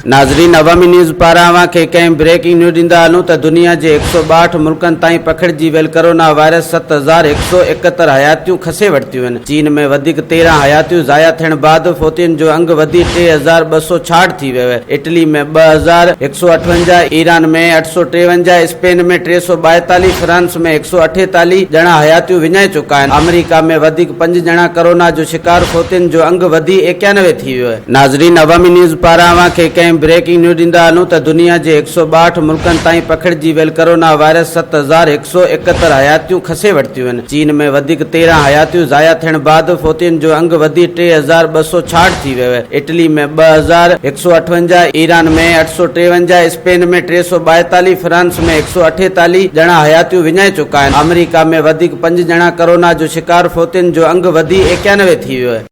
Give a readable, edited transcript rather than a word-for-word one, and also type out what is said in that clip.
ناظرين عوامي نيوز پاران اوهان کي هڪ اهم بريڪنگ نيوز ڏيندا هلون ته دنيا جي 162 ملڪن تائين پکڙجي ويل ڪرونا وائرس 7171 حياتيون کسي ورتيون آهن. چين ۾ وڌيڪ 13 حياتيون ضايع ٿيڻ بعد فوتين جو انگ وڌي 3266 ٿي ويو آهي. اٽلي ۾ 2158، ايران ۾ 853، اسپين ۾ 342، فرانس ۾ 148 ڄڻا حياتيون وڃائي چڪا آهن. آمريڪا ۾ وڌيڪ پنج ڄڻا ڪرونا جو شڪار، فوتين جو انگ وڌي 91 ٿي ويو آهي. ناظرين عوامي نيوز پاران اوهان کي هڪ اهم بريڪنگ نيوز ڏيندا هلون ته دنيا جي 162 ملڪن تائين پکڙجي ويل ڪرونا وائرس 7171 حياتيون کسي ورتيون آهن. چين ۾ وڌيڪ 13 حياتيون ضايع ٿيڻ بعد فوتين جو انگ وڌي 3266 ٿي ويو آهي. اٽلي ۾ 2158، ايران ۾ 853، اسپين ۾ 342، فرانس ۾ 148 ڄڻا حياتيون وڃائي چڪا آهن. آمريڪا ۾ وڌيڪ پنج ڄڻا ڪرونا جو شڪار، فوتين جو انگ وڌي 91 ٿي ويو آهي.